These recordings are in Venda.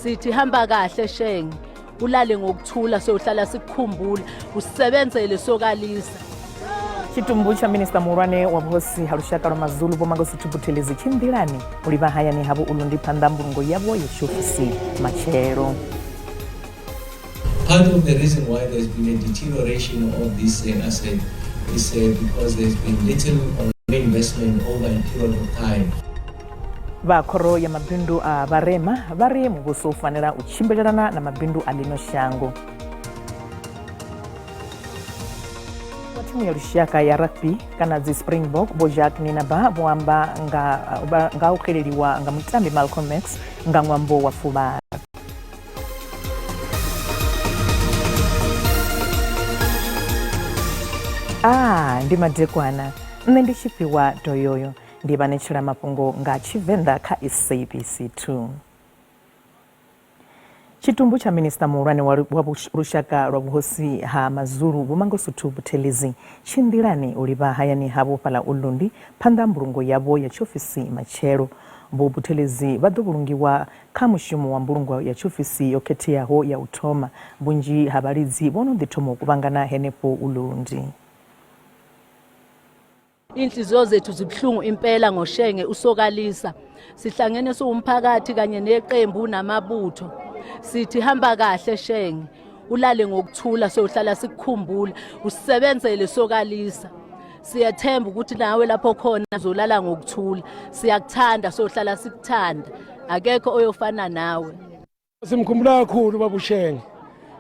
Sithi hamba kahle Shenge, ulale ngokuthula, sohlala sikukhumbula, usebenzele sokalisa. Tshitumbu tsha minista muhulwane wa vhuhosi ha lushaka lwa Mazulu Vho Mangosuthu Buthelezi tshi nḓilani u livha hayani havho Ulundi phanḓa mbulungo yavho ya tshiofisi matshelo. Part of the reason why there's been a deterioration of this asset is because there's been little or no investment over a period of time. Vha khoro ya mabindu a vharema vha ri muvhuso u fanela u tshimbilelana na mabindu a ḽino shango. Wa thimu ya lushaka ya rugby kana dzi Springbok Vho Jacques Nienaber vho amba nga, nga u xeleliwa nga mutambi Malcolm X nga ṅwambo wa fuvhalo. Ah, ndi madekwana nṋe ndi tshifhiwa doyoyo ndi vhanetshela mafhungo nga Tshivenḓa kha SABC 2. Tshitumbu tsha minista muhulwane wa lushaka lwa vhuhosi ha Mazulu Vho Mangosuthu Buthelezi tshi nḓilani u livha hayani havho fhaḽa Ulundi phanḓa ha mbulungo yavho ya tshiofisi matshelo. Vho Buthelezi vha ḓo vhulungiwa Kha mushumo wa mbulungo ya tshiofisi yo khetheaho ya u thoma, vhunzhi ha vhalidzi vho no ḓi thoma u kuvhangana henefho Ulundi. Inhliziyo zethu zibuhlungu impela ngoShenge uSokalisa. Sihlangene siwumphakathi kanye neqembu namabutho. Sithi hamba kahle Shenge, ulale ngokuthula, sohlala sikukhumbula, usebenzele Sokalisa. Siyathemba ukuthi nawe lapho khona uzolala ngokuthula. Siyakuthanda, sohlala sikuthanda, akekho oyofana nawe. Simkhumbula kakhulu baba uShenge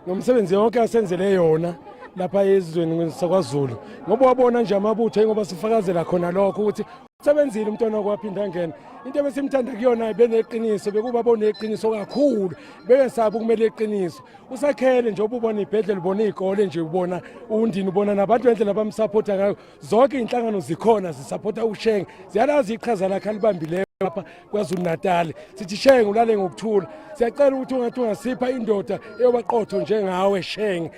ngomsebenzi yonke asenzele yona lapha ezweni sakwaZulu, ngoba wabona nje amabutho, ngoba sifakazela khona lokho ukuthi usebenzile umntwana kwaphinda angena. Into ebesimthanda kuyona beneqiniso, bekuba boneqiniso kakhulu, bengesabi ukumele iqiniso. Usakhele nje ububona ibhedlela, ubona iy'kole nje, ubona undini, ubona nabantu ngendlela abamsaphotha ngayo. Zonke iy'nhlangano zikhona zisaphotha uShenge, ziyalazi iqhaza lakhe alibambileyo lapha KwaZulu Natal. Sithi Shenge ulale ngokuthula. Siyacela ukuthi ungathi ungasipha indoda eyobaqotho njengawe, Shenge.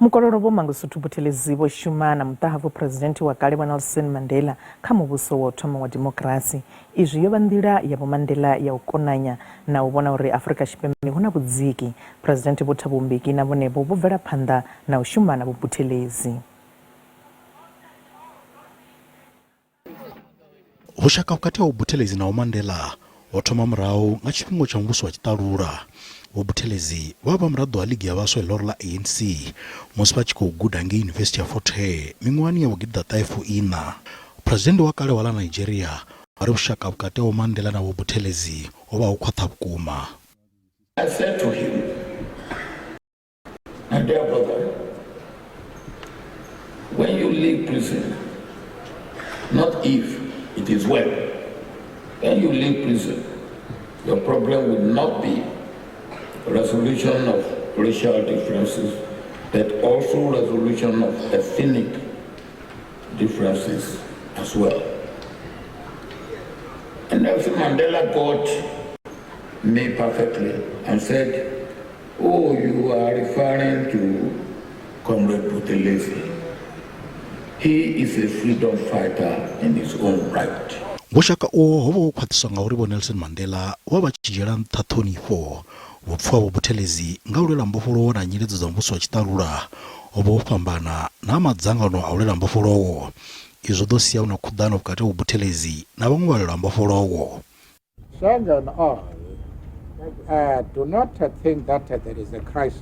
Mukololo Vho Mangosuthu Buthelezi vho shuma na muṱahabvu Phresidennde wa kale Vho Nelson Mandela kha muvhuso wa u thoma wa dimokirasi. Izwi yo vha nḓila ya Vho Mandela ya u konanya na u vhona uri Afrika Tshipembe hu na vhudziki. Phresidennde Vho Thabo Mbeki na vhone-vho vho bvela phanḓa na u shuma na Vho Buthelezi. Vhushaka vhukati ha Vho Buthelezi na Vho Mandela ho thoma murahu nga tshifhingo tsha muvhuso wa tshiṱalula. Vho Buthelezi vho vha muraḓo wa Ḽigi ya Vhaswa ya ḽihoro ḽa ANC musi vha tshi khou guda ngei Yunivesithi ya Fort Hare miṅwahani ya vho gidiḓaṱahe fuiṋa. Phresidennde wa kale wa ḽa Nigeria vha ri vhushaka vhukati ha Vho Mandela na Vho Buthelezi ho vha ho khwaṱha vhukuma. I said to him, My dear brother, when you leave prison, not if, it is when. When you leave prison, your problem will not be resolution of racial differences, but also resolution of ethnic differences as well. And Nelson Mandela got me perfectly and said, "Oh, you are referring to Comrade Buthelezi. He is a freedom fighter in his own right." Vhushaka uho ho vha ho khwaṱhiswa ngauri Vho Nelson Mandela vho vha vha tshi dzhiela nṱha ṱhonifho, vhupfiwa ha Vho Buthelezi nga u lwela mbofholowo na nyiledzo dza muvhuso wa tshiṱalula ho vha ho fhambana na ha madzangano a u lwela mbofholowo. Izwi zwo ḓo sia hu na khuḓano vhukati ha Vho Buthelezi na vhaṅwe vhalwela mbofholowo. Shenge and I do not think that there is a crisis,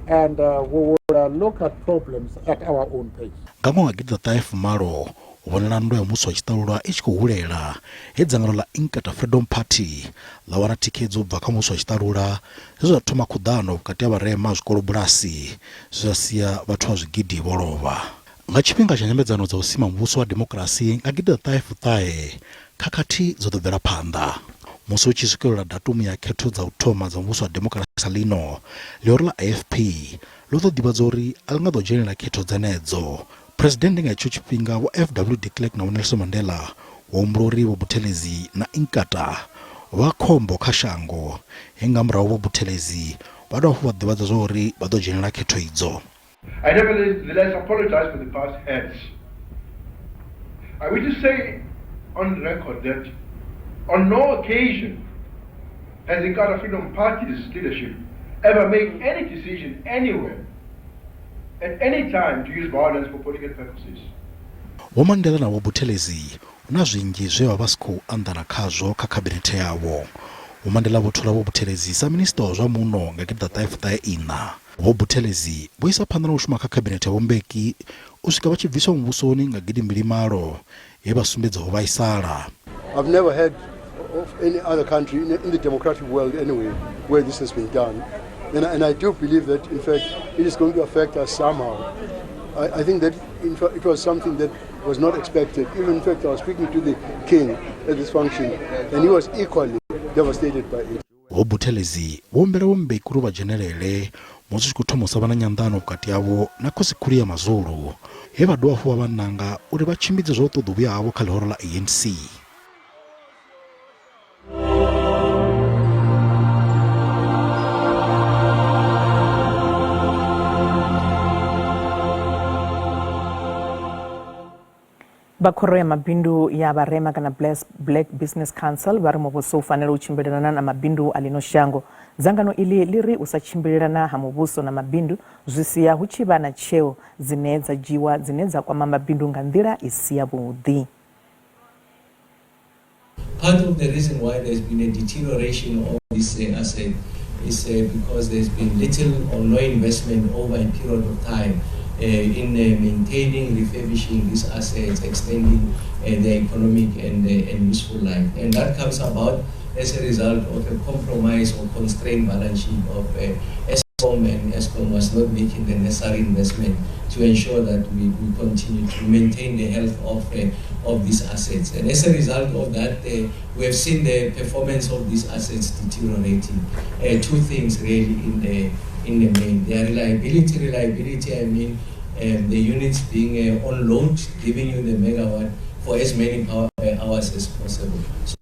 and we will look at problems at our own pace. Nga ṅwaha wa gidiḓaṱahe fumalo, hu vhonala nndwa ya muvhuso wa tshiṱalula i tshi khou hulela, he dzangano ḽa Inkatha Freedom Party ḽa wana thikhedzo u bva kha muvhuso wa tshiṱalula, zwe zwa thoma khuḓano vhukati ha vharema ha zwikolobulasi, zwe zwa sia vhathu vha zwigidi vho lovha. Nga tshifhinga tsha nyambedzano dza u sima muvhuso wa demokirasi nga gidiḓaṱahe fuṱahe, khakhathi dzo ḓo bvela phanḓa. Musi hu tshi swikelela datumu ya khetho dza u thoma dza muvhuso wa demokirasi sa ḽino, ḽihoro ḽa IFP ḽo ḓo ḓivhadza uri a ḽi nga ḓo dzhenela khetho dzenedzo. Phresidennde nga hetsho tshifhinga Vho FW de Klerk na Vho Nelson Mandela vho humbula uri Vho Buthelezi na Inkatha vha khombo kha shango, he nga murahu Vho Buthelezi vha dovha hafhu vha ḓivhadza zwa uri vha ḓo dzhenela khetho idzo. I nevertheless apologize for the past hurts. I wish to say on record that on no occasion has Inkatha Freedom Party's leadership ever made any decision anywhere, at any time, to use violence for political purposes. Vho Mandela na Vho Buthelezi hu na zwinzhi zwe vha vha si khou anḓana khazwo kha khabinethe yavho. Vho Mandela vho thola Vho Buthelezi sa Minisiṱa wa zwa Muno nga gidiḓaṱahe fuṱahe iṋa. Vho Buthelezi vho isa phanḓa na u shuma kha khabinethe ya Vho Mbeki u swika vha tshi bviswa muvhusoni nga gidimbili malo he vha sumbedza u vhaisala. I've never heard of any other country in, in the democratic world anyway where this has been done. And, and I do believe that, in fact, it is going to affect us somehow. I, I think that in fact, it was something that was not expected. Even in fact, I was speaking to the king at this function, and he was equally devastated by it. Vho Buthelezi vho humbela Vho Mbeki uri vha dzhenelele musi hu tshi khou thoma u sa vha na nyanḓano vhukati havho na Khosikhulu ya Mazulu, he vha dovha hafhu vha vha nanga uri vha tshimbidze zwa u ṱoḓa u vhuya havho kha ḽihoro ḽa ANC. Vha khoro ya mabindu ya vharema kana Black Business Council vha ri muvhuso u fanela u tshimbilelana na mabindu a ḽino shango. Dzangano iḽi ḽi ri u sa tshimbilelana ha muvhuso na mabindu zwi sia hu tshi vha na tsheo dzine dza dzhiwa dzine dza kwama mabindu nga nḓila i si yavhuḓi. Part of the reason why there's been a deterioration of this uh, asset is uh, because there's been little or no investment over a period of time uh, in uh, maintaining, refurbishing these assets, extending uh, their economic and, uh, and useful life. And that comes about as a result of a compromise or constrained balance sheet of uh, Eskom, and Eskom was not making the necessary investment to ensure that we, we continue to maintain the health of, uh, of these assets. And as a result of that, uh, we have seen the performance of these assets deteriorating. Uh, two things really in the, in the main. Their reliability, reliability, I mean, um, the units being uh, on load, giving you the megawatt for as many power, uh, hours as possible. So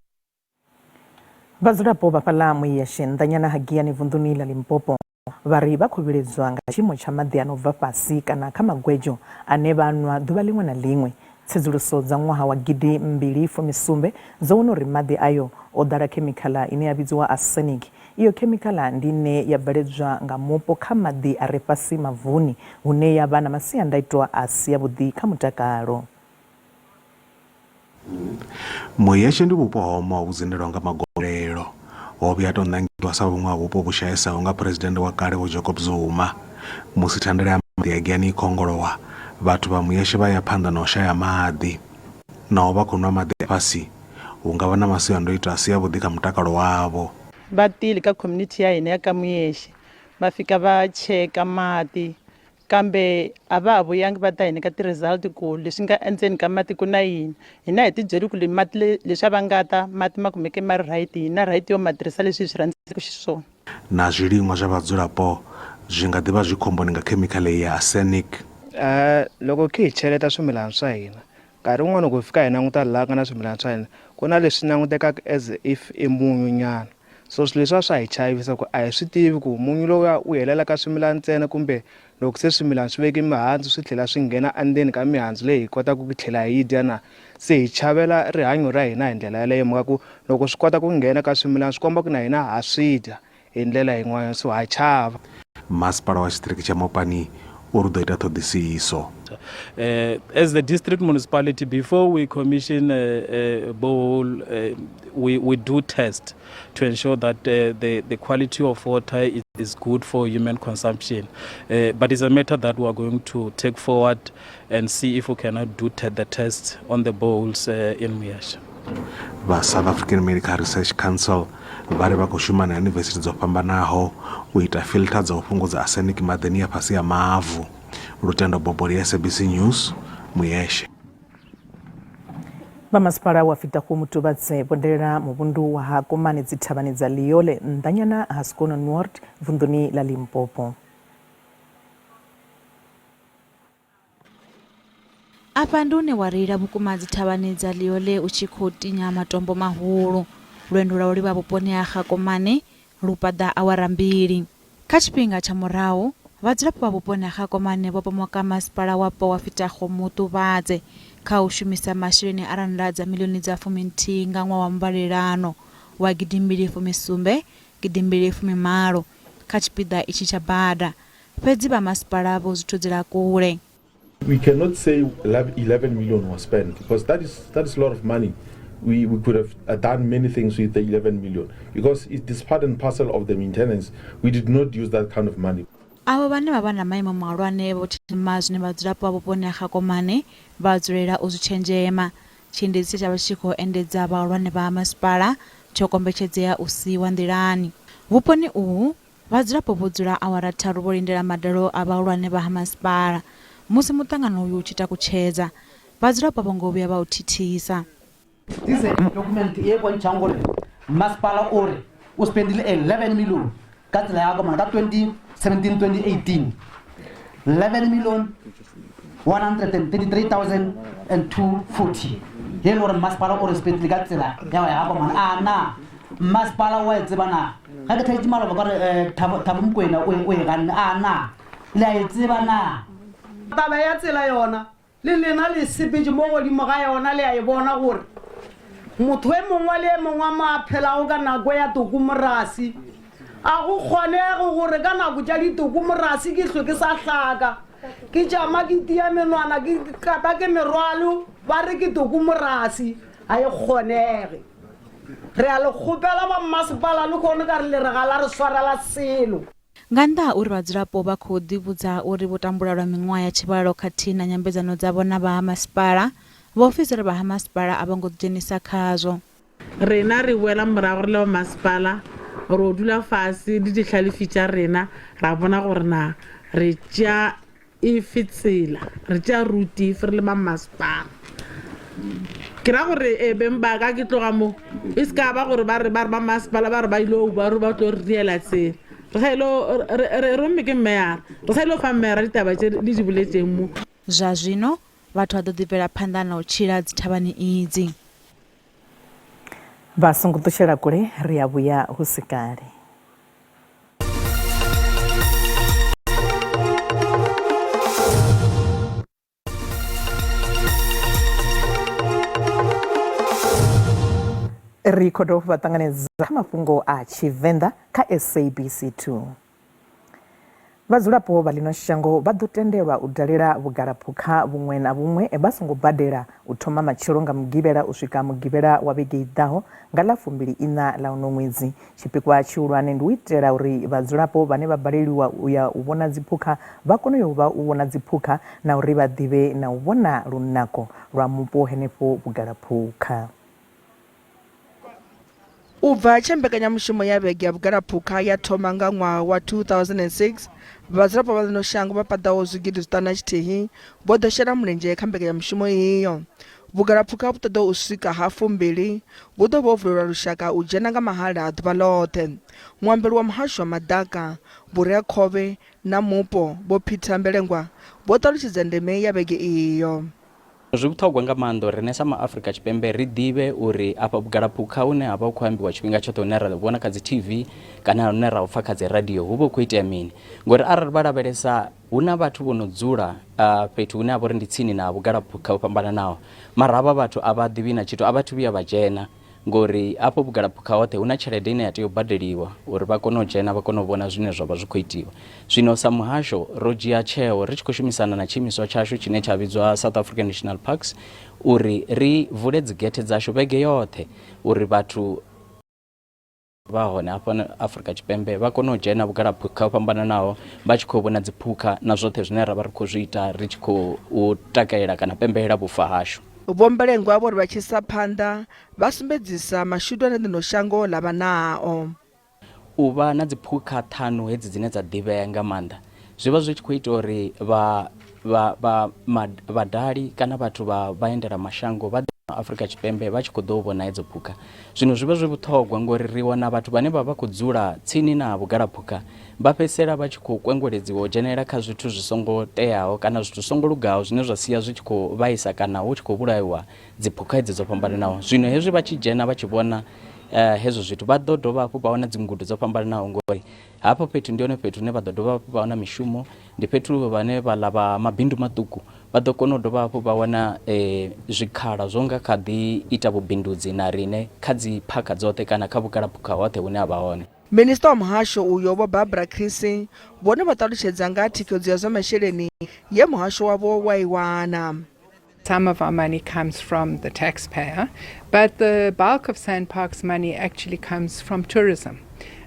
Vhadzulapo vha fhaḽa Muiyashe nnḓanyana ha Giyani vunḓuni ḽa Limpopo vha ri vha khou vhiledzwa nga tshiimo tsha maḓi a no bva fhasi kana kha magwedzho ane vha nwa ḓuvha ḽiṅwe na ḽiṅwe. Tsedzuluso dza ṅwaha wa gidi mbili fumi sumbe dzo wana uri maḓi ayo o ḓala khemikhala ine ya vhidziwa arsenic. Iyo khemikhala ndi ine ya bveledzwa nga mupo kha maḓi a re fhasi mavuni hune ya vha na masiandaitwa a si avhuḓi kha mutakalo. Muyexe ndi vhupo ho omaho vhu dzindelwaho nga magomelelo. Ho vhuya ha tou ṋangiwa sa vhuṅwe ha vhupo vhu shaesaho nga Phresidennde wa kale Vho Jacob Zuma. Musi thandela ya maḓi ya Giyani i khongolowa, vhathu vha Muyexe vha ya phanḓa na u shaya maḓi. Naho vha khou nwa maḓi a fhasi, hu nga vha na masiandoitwa a si avhuḓi kha mutakalo wavho. Va tile ka community ya hina ya ka Muyexe va fika va cheka mati Kambe a va ha vuyangi va ta hi nyika ti-result ku leswi nga endzeni ka mati ku na yini. Hina hi tibyele ku mati leswiya va nga ta mati ma kumeke ma ri right hi na right yo ma tirhisa leswi hi swi rhandzaka xiswona. Na zwiliṅwa zwa vhadzulapo zwi nga ḓi vha zwi khomboni nga khemikhaḽa iyi ya arsenic. Loko hi kha hi cheleta swimilana swa hina nkarhi wun'wani loko hi fika hi languta laha ku nga na swimilana swa hina ku na leswi langutekaka as if i munyu nyana. So swilo leswiya swa hi chavisa ku a hi swi tivi ku munyu lowuya wu helela ka swimilana ntsena kumbe loko se swimilana swi veke mihandzu swi tlhela swi nghena endzeni ka mihandzu leyi hi kotaka ku tlhela hi yi dya na. Se hi chavela rihanyo ra hina hi ndlela yaleyo hi mhaka ku loko swi kota ku nghena ka swimilana swi komba ku na hina ha swi dya hi ndlela yin'wana so ha chava. Masipala wa tshiṱiriki tsha Mopani uri u ḓo ita ṱhoḓisiso. As the district municipality, before we commission a, a borehole, we, we do test to ensure that the, the quality of water is, is good for human consumption. But it's a matter that we are going to take forward and see if we cannot do the tests on the boreholes in Muyexe. Vha South African Medical Research Council vha ri vha khou shuma na yunivesithi dzo fhambanaho u ita filtha dza u fhungudza arsenic maḓini ya fhasi ha mavu. Lutendo Boboli, SABC News, Muyexe. Vha masipala wa Fitahu Mutuvhadze vho dalela muvhundu wa ha Komani dzithavhani dza Liole nnḓanyana ha Skono Noord vunḓuni ḽa Limpopo. Afha ndi hune wa reila vhukuma dzithavhani dza Liole u tshi khou tinya matombo mahulu. Lwendo lwa u livha vhuponi ha Gakomane lu paḓa awara mbili. Kha tshifhinga tsha murahu, vhadzulapo vha vhuponi ha Gakomane vho pomoka masipala wapo wa Fitago Mutuvhadze kha u shumisa masheleni a rannda dza miḽioni dza fuminthihi nga ṅwaha wa muvhalelano. wa gidimbili fumi sumbe gidimbili fumi malo kha tshipiḓa itshi tsha bada, fhedzi vha masipala vho zwi thudzela kule. We cannot say 11 million was spent because that is, that is a lot of money. We, we could have uh, done many things with the 11 million because it is part and parcel of the maintenance. We did not use that kind of money. Avho vhane vha vha na maimo mahulwane vho thoma zwine vhadzulapo vha vhuponi ha Gakomane vha dzulela u zwi tshenzhema. Tshiendedzi tshe tsha vha tshi tshi khou endedza vhahulwane vha ha masipala tsho kombetshedzea u siiwa nḓilani. Vhuponi uhu, vhadzulapo vho dzula awara tharu vho lindela madalo a vhahulwane vha ha masipala. Musi muṱangano uyu u tshi takutshedza, vhadzulapo a vho ngo vhuya vha u thithisa. This is document ye bontšhang gore masepala o re o spendile 11 million ka tsela ya komana ka 2017 2018 11 million 133,240 ye le gore masepala o re spendile ka tsela ya ya komana a na masepala wa e tseba na ga ke thaitse maloba ka re eh, Thabo Mokwena o e ganne a na le a e tseba na taba ya tsela yona Le lena le sepetše mo godimo ga yona, le a e bona gore motho e mongwe le e mongwe mo a phelago ka nako ya tokomorasi, a go kgonege gore ka nako tša ditokomorasi ke hlwe ke sa hlaka, ke tšama ke tia menwana ke kata ke merwalo ba re ke tokomorasi, a e kgonege. Re a le kgopela ba mmasepala le kgone ka re le re ga la re swarela selo. Nga nnḓa ha uri vhadzulapo vha khou ḓivhudza uri vho tambula lwa miṅwaha ya tshivhalo khathihi na nyambedzano dzavho na vha ha masipala, vhaofisiri vha ha masipala a vho ngo ḓidzhenisa khazwo. Rena re boela morago re le ba masipala, ro dula fase le dihlalefi tša rena ra bona gore na re tšea Efe tsela? Re tšea route efe re le mammasepala? Ke ra gore e beng ba ka ke tloga mo e se ka ba gore ba re ba re ba masepala ba re ba ile ba re ba tlo re diela tsela. Re sa ilo re romme ke mmeyara. Re sa ilo fa mmeyara ditaba tše le di boletšeng mo. Zwa zwino, vhathu vha ḓo ḓi bvela phanḓa na u tshila dzithavhani idzi. Vha songo ṱutshela kule, ri a vhuya hu si kale. Ri khou dovha vha ṱanganedza kha mafhungo a Tshivenḓa kha SABC 2. Vhadzulapo vha ḽino shango vha ḓo tendelwa u dalela vhugalaphukha vhuṅwe na vhuṅwe vha songo badela u thoma matshelo nga Mugivhela u swika Mugivhela wa vhege i ḓaho nga ḽa fumbili iṋa ḽa uno ṅwedzi. Tshipikwa tshihulwane ndi u itela uri vhadzulapo vhane vha baleliwa u ya u vhona dziphukha vha kone u yo vha u vhona dziphukha na uri vha ḓivhe na u vhona lunako lwa mupo henefho vhugalaphukha. U bva tshe mbekanyamushumo ya Vhege ya Vhugalaphukha ya thoma nga ṅwaha wa 2006, vhadzulapo vha ḽino shango vha paḓaho zwigidi zwiṱanu na tshithihi vho ḓo shela mulenzhe kha mbekanyamushumo iyo. Vhugalaphukha vhu ṱoḓaho u swika hafumbili vhu ḓo vha ho vulelwa lushaka u dzhena nga mahala ḓuvha ḽoṱhe. Muambeli wa muhasho wa maḓaka, vhureakhovhe na mupo Vho Peter Mbelengwa vho ṱalutshedza ndeme ya vhege iyo. Zwi vhuṱhogwa nga maanḓa uri riṋe sa maAfrika Tshipembe ri ḓivhe uri afha vhugalaphukha hune ha vha hu khou ambiwa tshifhinga tshoṱhe hune ra vhona kha dzi TV kana hune ra pfa kha dzi radio hu vha hu khou itea mini. Ngori arali vha lavhelesa hu na vhathu vho no dzula fhethu hune ha vha uri ndi tsini na vhugalaphukha ho fhambananaho mara havha vhathu a vha ḓivhi na tshithu a vha thu vhuya vha dzhena ngori afho vhugalaphukha hoṱhe hu na tshelede ine ya tea u badeliwa uri vha kone u dzhena vha kone u vhona zwine zwa vha zwi khou itiwa. Zwino sa muhasho ro dzhia tsheo ri tshi khou shumisana na tshiimiswa tshashu tshine tsha vhidzwa South African National Parks uri ri vule dzigethe dzashu vhege yoṱhe uri vhathu vha hone hafha Afrika Tshipembe vha kone u dzhena vhugalaphukha ho fhambananaho vha tshi khou vhona dziphukha na zwoṱhe zwine ra vha ri khou zwi ita ri tshi khou takalela kana pembelela vhufa hashu. Vho Mbelengwa vho ri vha tshi isa phanḓa vha sumbedzisa mashudu ane ḽino shango ḽa vha nao. U vha na dziphukha ṱhanu hedzi dzine dza ḓivhea nga maanḓa zwi vha zwi tshi khou ita uri vha vha vha vhadali kana vhathu vha vhaendelamashango vha ḓe Afrika Tshipembe vha tshi khou ḓo vhona hedzo phukha. Zwino zwi vha zwi vhuṱhogwa ngori ri wana vhathu vhane vha vha khou dzula tsini na vhugalaphukha vha fhedzisela vha tshi khou kwengweledziwa u dzhenelela kha zwithu zwi songo teaho kana zwithu zwi songo lugaho zwine zwa sia zwi tshi khou vhaisa kana hu tshi khou vhulaiwa dziphukha idzi dzo fhambananaho. Zwino hezwi vha tshi dzhena vha tshi vhona hezwo zwithu vha ḓo dovha hafhu vha wana dzingudo dzo fhambananaho ngori hafho fhethu ndi hone fhethu hune vha ḓo dovha hafhu vha wana mishumo, ndi fhethu vhane vhaḽa vha mabindu maṱuku Vha ḓo kona u dovha hafhu vha wana zwikhala zwo nga kha ḓi ita vhubindudzi na riṋe kha dzi phakha dzoṱhe kana kha vhugalaphukha hoṱhe hune ha vha hone. Minisiṱa wa muhasho uyo Vho Barbara Creecy vhone vho ṱalutshedza nga ha thikhedzo ya zwa masheleni ye muhasho wavho wa i wana. Some of our money comes from the taxpayer, but the bulk of SANParks money actually comes from tourism.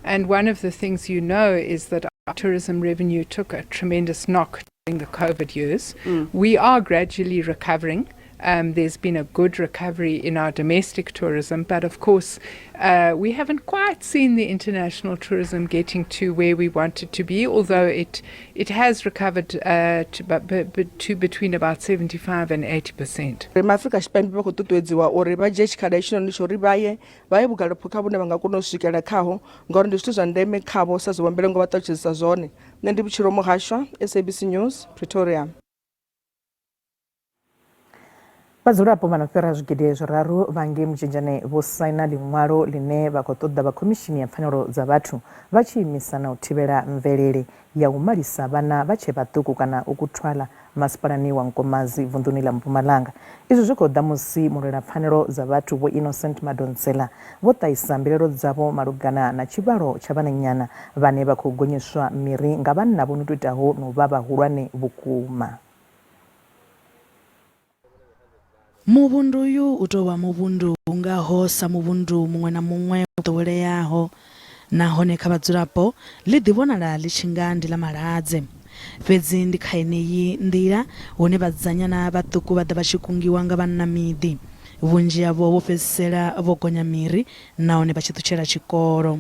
And one of the things you know is that our tourism revenue took a tremendous knock during the COVID years. We are gradually recovering. There's been a good recovery in our domestic tourism, but of course, we haven't quite seen the international tourism getting to where we want it to be, although it has recovered to between about 75 and 80%. Ri maAfrika Tshipembe vha khou ṱuṱuwedziwa uri vha dzhie tshikhala hetshinoni tsho uri vha ye vhugalaphukha vhune vha nga kona u swikela khaho ngauri ndi zwithu zwa ndeme khavho sa zwe Vho Mbelengo vha ṱalutshedzisa zwone. Nṋe ndi Vhutshilo Muhashwa, SABC News, Pretoria. Vhadzulapo vha no fhira zwigidi zwiraru vha ngei Mutshenzhane vho saina ḽiṅwalo ḽine vha khou ṱoḓa vha khomishini ya pfanelo dza vhathu vha tshi imisa na u thivhela mvelele ya u malisa vhana vha tshe vhaṱuku kana u kuthwala masipalani wa Nkomazi vunḓuni ḽa Mpumalanga. Izwi zwi khou ḓa musi mulwela pfanelo dza vhathu Vho Innocent Madonsela vho ṱahisa mbilaelo dzavho malugana na tshivhalo tsha vhananyana vhane vha khou gonyiswa miri nga vhanna vho no tou itaho na u vha vhahulwane vhukuma. Muvhundu uyu u tou vha muvhundu u ngaho sa muvhundu muṅwe na muṅwe wo ḓoweleaho, nahone kha vhadzulapo ḽi ḓi vhonala ḽi tshi nga ndi ḽa maladze. Fhedzi ndi kha yeneyi nḓila hune vhasidzanyana vhaṱuku vha ḓa vha tshi kungiwa nga vhanna miḓi. Vhunzhi havho vho fhedzisela vho gonya miri nahone vha tshi ṱutshela tshikolo.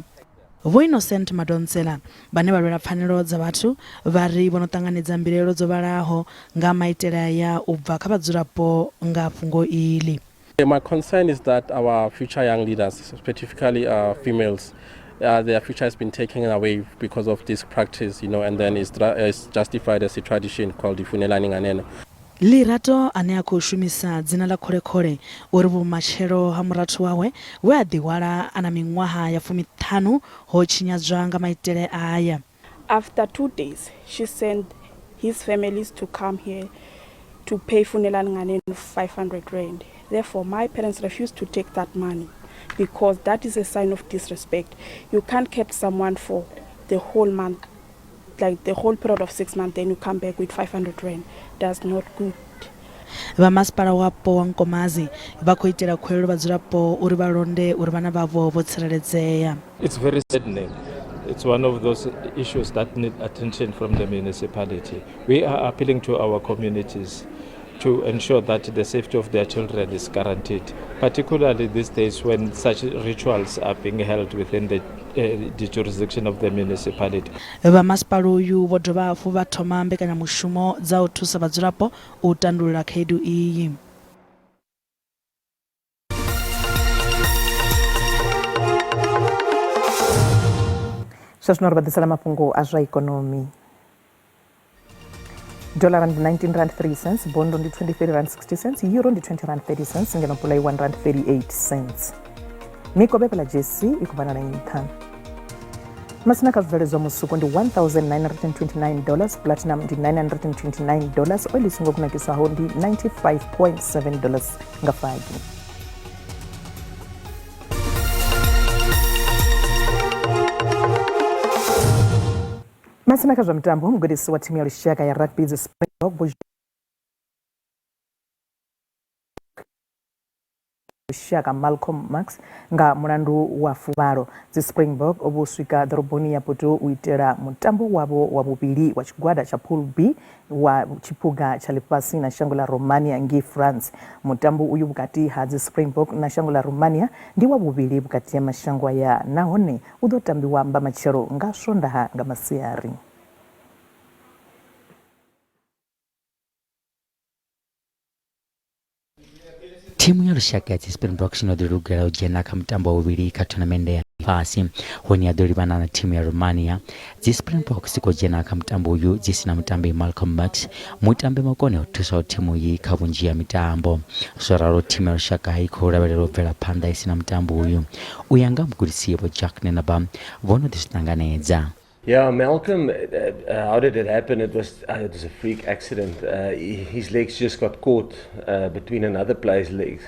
Vho Innocent Madonsela vhane vha lwela pfanelo dza vhathu vha ri vho no ṱanganedza mbilaelo dzo vhalaho nga maitele aya u bva kha vhadzulapo nga fhungo iḽi. My concern is that our future young leaders, specifically females, their future has been taken away because of this practice, and then it's justified as a tradition called Ifunelani Nganeno. Lerato ane a khou shumisa dzina ḽa Khole-Khole uri vhumatshelo ha murathu wawe we a ḓihwala a na miṅwaha ya fumiṱhanu ho tshinyadzwa nga maitele aya. After 2 days, she sent his families to come here to pay Funelani Nganeno 500 rand. Therefore, my parents refused to take that money because that is a sign of disrespect. You can't keep someone for the whole month, like the whole period of 6 months, then you come back with 500 rand. That's not good. Vha masipala wapo wa Nkomazi vha khou itela khuwelelo vhadzulapo uri vha londe uri vhana vhavho vho tsireledzea. It's very saddening. It's one of those issues that need attention from the municipality. We are appealing to our communities to ensure that the safety of their children is guaranteed, particularly these days when such rituals are being held within the jurisdiction of the municipality. Vha masipala uyu vho dovha hafhu vha thoma mbekanyamushumo dza u thusa vhadzulapo u tandulula khaedu iyi. Zwa zwino ri vha ḓisela mafhungo a zwa ikonomi. Dollar ndi 19 rand 3 cents, bondo ndi 23 rand 60 cents, euro ndi 20 rand 30 cents, ngeno pula i 1 rand 38 cents. Mikovhe fhala JSE i khou vhonala nṱha. Masina kha zwibveledzwa musuku ndi 1929 dollars, platinum ndi 929 dollars, oil i songo kunakiswaho ndi 95.7 dollars nga fagi. Masina kha zwa mitambo, mugudisi wa thimu ya lushaka ya rugby dzi Springbok Vho lushaka Malcolm Marx nga mulandu wa fuvhalo. Dzi Springbok vho swika ḓoroboni ya Porto u itela mutambo wavho wa vhuvhili wa tshigwada tsha Pool B wa tshiphuga tsha ḽifhasi na shango ḽa Romania ngei France. Mutambo uyu vhukati ha dzi Springbok na shango ḽa Romania ndi wa vhuvhili vhukati ha mashango aya nahone u ḓo tambiwa mbamatshelo nga Swondaha nga masiari. Thimu ya lushaka ya dzi Springboks no ḓi lugela u dzhena kha mutambo wa vhuvhili kha thonamennde ya ḽifhasi hune ya ḓo livhana na thimu ya Romania. Dzi Springboks dzi khou dzhena kha mutambo uyu dzi si na mutambi Malcolm Marx, mutambi makone o thusaho thimu iyi kha vhunzhi ha mitambo. Zwo ralo thimu ya lushaka i khou lavhelelwa u bvela phanḓa i si na mutambi uyu. U ya nga ha mugudisi Vho Jacques Nienaber, vho no ḓi zwi ṱanganedza. Yeah, Malcolm, how did it happen? It was it was a freak accident. His legs just got caught between another player's legs.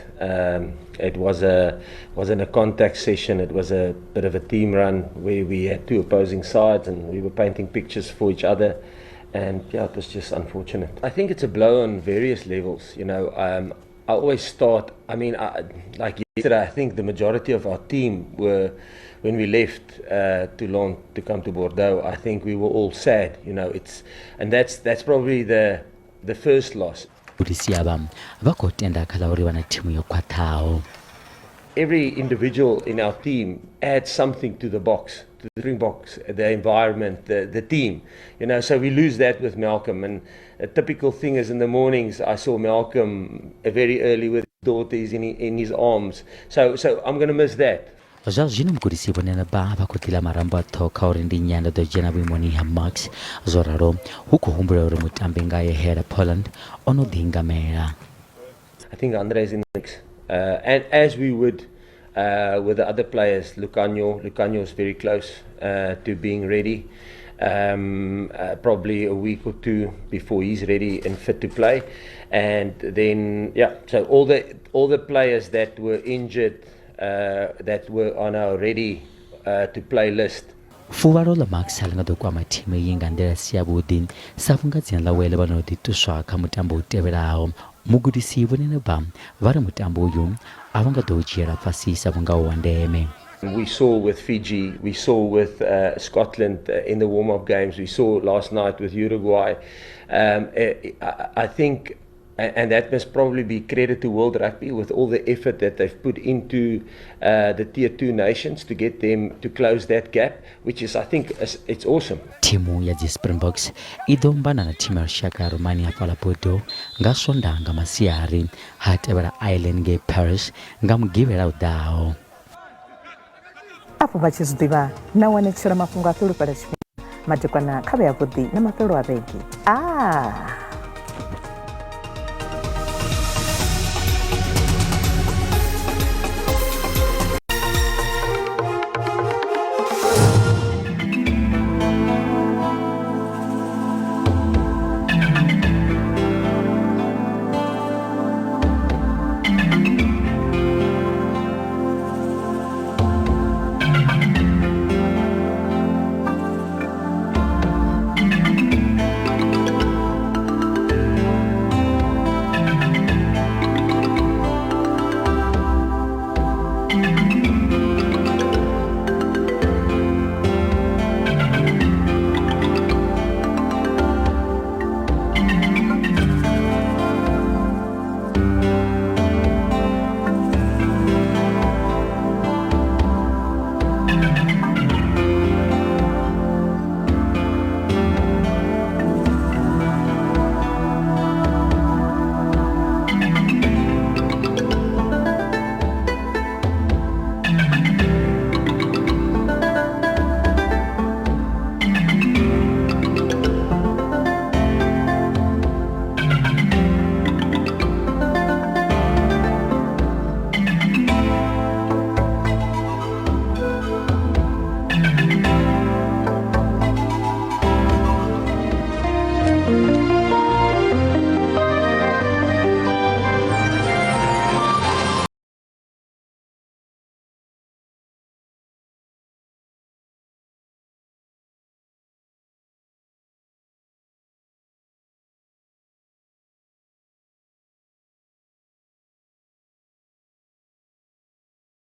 It was a wasn't a contact session. It was a bit of a team run where we had two opposing sides and we were painting pictures for each other. And yeah, it was just unfortunate. I think it's a blow on various levels. You know, I always start. I mean, I, like yesterday, I think the majority of our team were when we left Toulon to come to Bordeaux. I think we were all sad. You know, it's and that's that's probably the the first loss. Vhagudisi avha vha khou tenda kha ḽa uri vha na thimu yo khwaṱhaho. Every individual in our team adds something to the box, to the Springboks, the environment, the, the team. You know, so we lose that with Malcolm. And a typical thing is in the mornings, I saw Malcolm very early with his daughters in, in his arms. So, so I'm going to miss that. Zwa zwino mugudisi Vho Nelba vha khou ḓiḽa marambo a ṱhoho kha uri ndi nnyi ane a ḓo dzhena vhuimoni ha Marx. Zwo ralo, hu khou humbulelwa uri mutambi ngae Hera Poland o no ḓiingamela. I think Andre is in the mix. And as we would with the other players, Lucanio, Lucanio is very close to being ready. Probably a week or two before he's ready and fit to play. And then, yeah, so all the, all the players that were injured that were on our ready to play list. Fuvhalo ḽa Marx a ḽi nga ḓo kwama thimu iyi nga nḓila i si yavhuḓi sa vhunga dzina ḽawe ḽo vha ḽo no ḓi ṱuswa kha mutambo u tevhelaho. Mugudisi Vho Neneba vha ri mutambo uyu a vho nga ḓo u dzhiela fhasi sa vhunga u wa ndeme. We saw with Fiji, we saw with Scotland in the warm-up games, we saw last night with Uruguay. I think and that must probably be credit to World Rugby with all the effort that they've put into the tier 2 nations to get them to close that gap, which is, I think, it's awesome. Thimu ya dzi Springboks i ḓo ombana na thimu ya lushaka ya Romania fhaḽa Bordeaux nga Swondaha nga masiari, ha tevhela Ireland ngei Paris nga Mugivhela u ḓaho. Afho vha tshi zwi ḓivha na wanetshela mafhungo a fhelo fhela tshifhinga madekwana kha vhe avhuḓi na mafhelo a vhege. Ah!